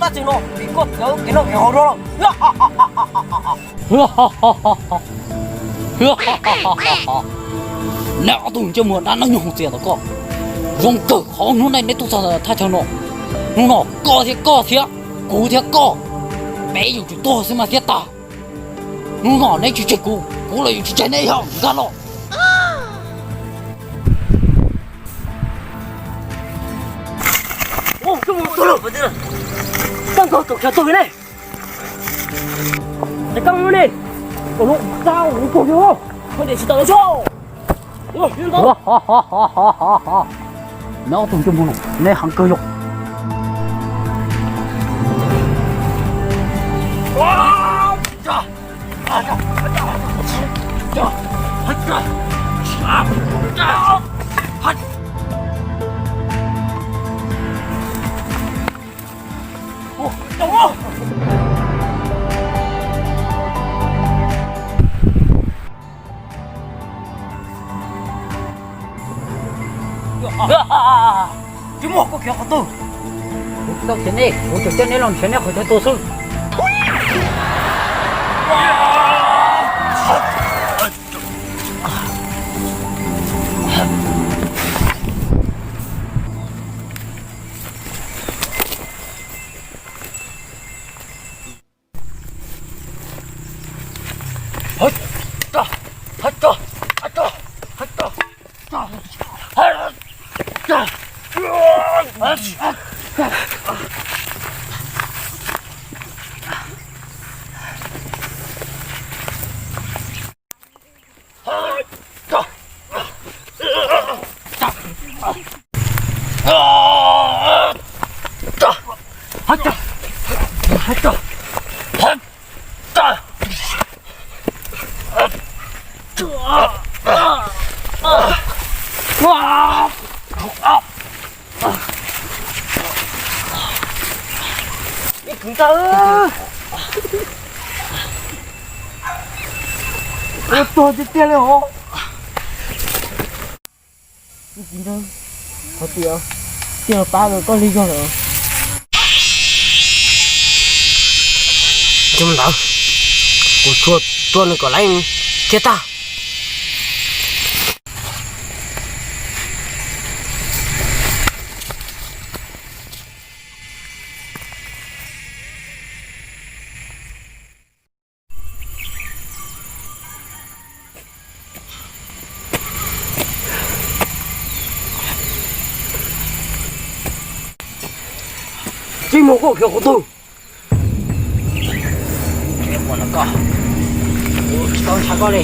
Tab sis no vim koj txawv kev noj kev haus no. Neb ob tug ntsej muag dab neeg nyuag hoo txias tau koj, zoo kawg qhov hnub no neb tuaj txog thaj chaw no. Hnub no koj thiab koj thiab kuv thiab koj, peb yuav tsum tuag xwb mas thiaj tas. Hnub no neb tsis tseg kuv, kuv los yuav tsis tseg neb, yog nkag los. Koj nkaug tus khav tug ne. Koj ne, koj lub tau ua kaug yog, koj tsis tau lawm. Neb ob tug ntsej muag no neb heev kawg yog. Tsis muaj koj khiav qhov twg. Kuv tsis tau khiav nej, kuv tsuas coj neb los nrhiav neb qhov chaw tuag xwb. Ib kwv ntag, ua tuag tiag tiag li os. Ib kwv ntag, qhov tias tiag pab koj li yog lawm. Tsis muaj ntawd, kuv tsuas tua nws kom leej thiab tag. Tsis muaj koj khiav qhov twg. Tsis muaj koj, kuv tsis tau ntshai koj li.